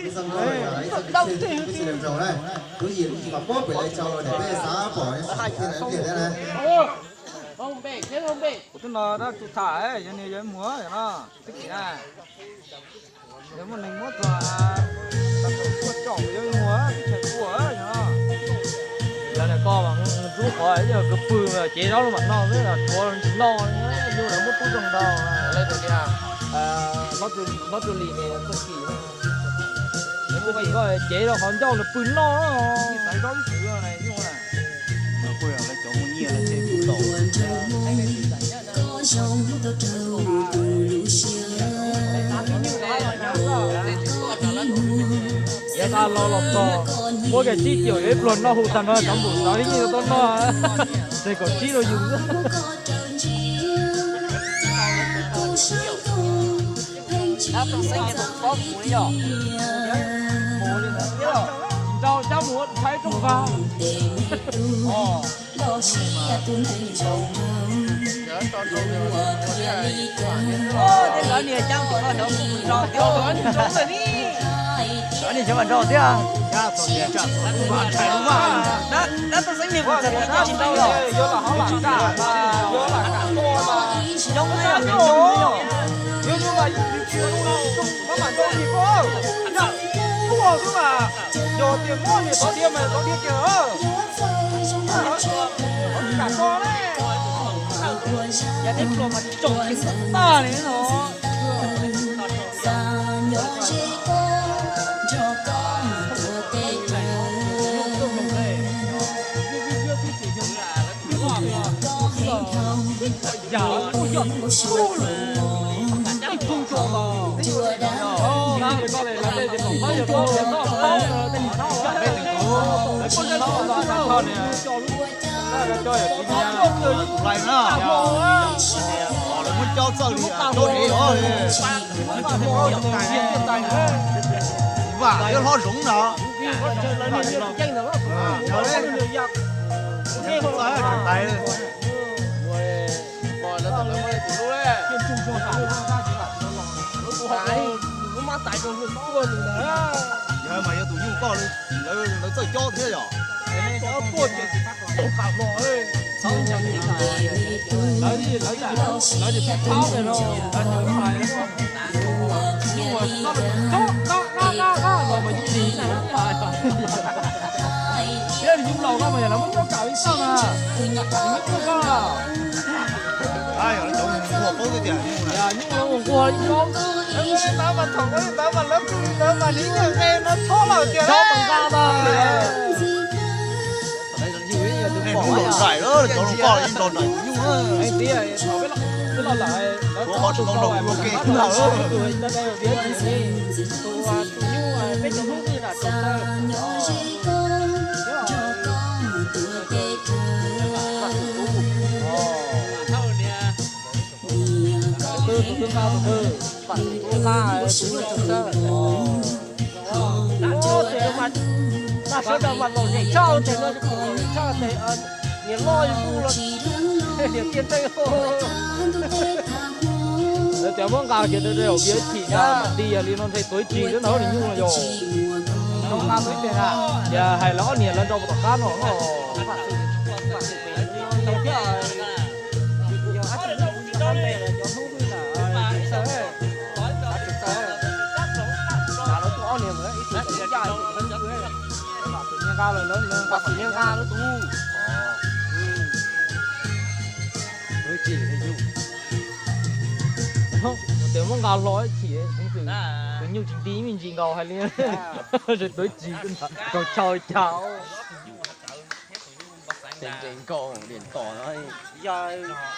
Kuv twb no dab tug tham, yog niag yog muag no, twb kim na, yog muaj neeg muab txog, tau thaum tuaj caum yuav muag, twb tshais tuaj no. Lawv niam koj mas ntxub qhov yog kawg pw cev zaub los mam noj xwb, tshuav tsis noj, yus lawv muab pub zoo ntau. Hlob Tsuas Lis niag txoj kev no, txoj kev koj cev rau qhov ncauj lawv pw noj, xaiv zaub ib txwv na nyuj na. Lawv cov muaj nyiaj lawv thiaj pw tau. Yav tas los los txog, muab kiag tsib caug yuav ib pluag noj hu tag no cov npum xav ib nyuag tau noj, ces kom tsib rau yus. Nrau cab mus ua thaib rooj vag. Cov niag cab mus no cov mus nrau thiab. Cov niag cab mus nrau thiab. Dab tuj xeeb niag kuv txawm tsis nrau los. Yog lam hov lam kam, yog lam kam tua mas zoo na, yog zoo na yog. Yog yus mas yus tsis ua zoo, maj mam nrau li koj. Tuaj xwb mas, yog tias mob niag tov diav mas tov diav kiag. Tsis kam tua ne. Yog teb pluas mas tsom kiag tag li no. Lawv muab cov txawj li rau dev os. Vam thiab hlob zoov no. Yog mas yog tus nyuj koj, lawv txawj cob thiab yom. Lawv, lawv, lawv tsis pab li no, lawv tsis pab li no. Yus ua txob, qab qab qab qab los mas yus dim na. Thiab yus laus koj mas yog lawv muab cob kam ib txoj na. Yus muab koj. Yog nyuj los ua nquag yus paub. Lawv ua li ntawd mas thaum ua li ntawd mas lawv pw li ntawd mas nim nyuag nqe no chob lawm tiag. Chob tom nqa mas. Hnub nraum nraim lawm cov zoo koj yeej nrog nraim tus nyuj. Peb los lawm, tshuav qhov tsis tau nraum ua ke ntag. Tus twg nqa, tus twg nqa, tus nyuj tsis txawj. Tus mas, nag sawv daws mas lom zem tshaj tes no, tshaj tes niam loj yus los, niam tiaj nteeg. Lawv tias muab nqa kiag rau hauv viv chim na, mas ti yog li no ntshe tuav tsis xwb ntag niam nyuj no yog. Ces hais lawv ob niam lawv nrau puas tom qab no. Nqa lawv, nqa lawv tus. Tes muab nqa hlo ib chim, tus nyuj tsis nti me ntsis nkaus hais li. Tuav tsis kaus tshau cas. Tes nres nkaus liam tom no. Yog